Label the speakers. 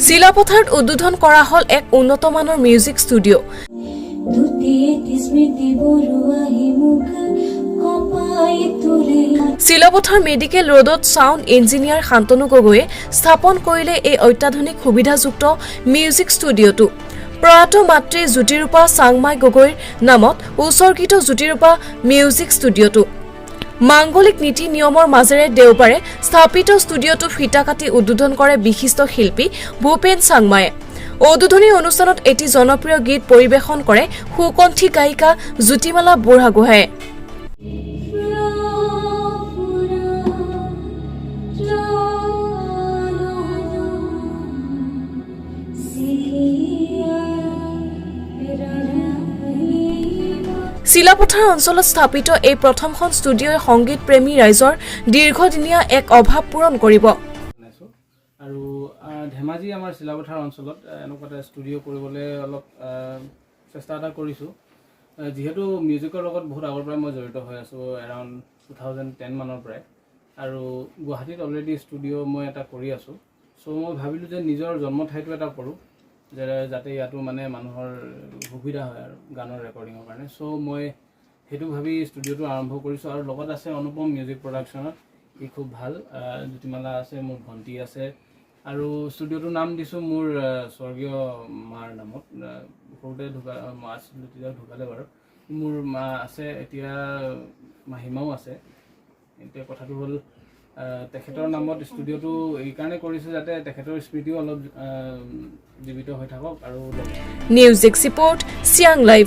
Speaker 1: চিলাপথাৰত উদ্বোধন কৰা হ'ল এক উন্নত মানৰ মিউজিক ষ্টুডিঅ'।
Speaker 2: দুটি এটি স্মৃতি বৰুৱাহি মোক কঁপাই তোলে।
Speaker 1: চিলাপথাৰ মেডিকেল ৰোডত ছাউণ্ড ইঞ্জিনিয়াৰ শান্তনু গগৈয়ে স্থাপন কৰিলে এই অত্যাধুনিক সুবিধাযুক্ত মিউজিক ষ্টুডিঅ'টো। প্ৰয়াত মাতৃ জ্যোতিৰূপা চাংমাই গগৈৰ নামত উৎসৰ্গিত জ্যোতিৰূপা মিউজিক ষ্টুডিঅ'টো। মাংগলিক নীতি নিয়মৰ মাজেৰে দেওবাৰে স্থাপিত ষ্টুডিঅ'টো ফিটা কাটি উদ্বোধন কৰে বিশিষ্ট শিল্পী ভূপেন চাংমায়ে। উদ্বোধনী অনুষ্ঠানত এটি জনপ্ৰিয় গীত পৰিৱেশন কৰে সুকণ্ঠী গায়িকা জ্যোতিমালা বুঢ়াগোহাঁয়ে।
Speaker 2: ফুৰা চিখিয়া।
Speaker 1: চিলাপথাৰ অঞ্চলত স্থাপিত এই প্ৰথমখন ষ্টুডিঅ'ই সংগীত প্ৰেমী ৰাইজৰ দীৰ্ঘদিনীয়া এক অভাৱ পূৰণ কৰিব।
Speaker 3: বনাইছোঁ আৰু ধেমাজি আমাৰ চিলাপথাৰ অঞ্চলত এনেকুৱা এটা ষ্টুডিঅ' কৰিবলৈ অলপ চেষ্টা এটা কৰিছোঁ। যিহেতু মিউজিকৰ লগত বহুত আগৰ পৰাই মই জড়িত হৈ আছোঁ, এৰাউণ্ড 2010 মানৰ পৰাই, আৰু গুৱাহাটীত অলৰেডি ষ্টুডিঅ' মই এটা কৰি আছোঁ। চ' মই ভাবিলোঁ যে নিজৰ জন্ম ঠাইতো এটা কৰোঁ, যে যাতে ইয়াতো মানে মানুহৰ সুবিধা হয় আৰু গানৰ ৰেকৰ্ডিঙৰ কাৰণে। চ' মই সেইটো ভাবি ষ্টুডিঅ'টো আৰম্ভ কৰিছোঁ আৰু লগত আছে অনুপম মিউজিক প্ৰডাকশ্যনত, ই খুব ভাল। জ্যোতিমালা আছে, মোৰ ভণ্টি আছে আৰু ষ্টুডিঅ'টোৰ নাম দিছোঁ মোৰ স্বৰ্গীয় মাৰ নামত। সৰুতে মা আছিলে, তেতিয়া ঢুকালে বাৰু। মোৰ মা আছে এতিয়া, মাহীমাও আছে। এতিয়া কথাটো হ'ল, তেখেতৰ নামত ষ্টুডিঅ'টো এইকাৰণে কৰিছোঁ যাতে তেখেতৰ স্মৃতিও অলপ জীৱিত হৈ থাকক আৰু
Speaker 1: news desk report, Siang live.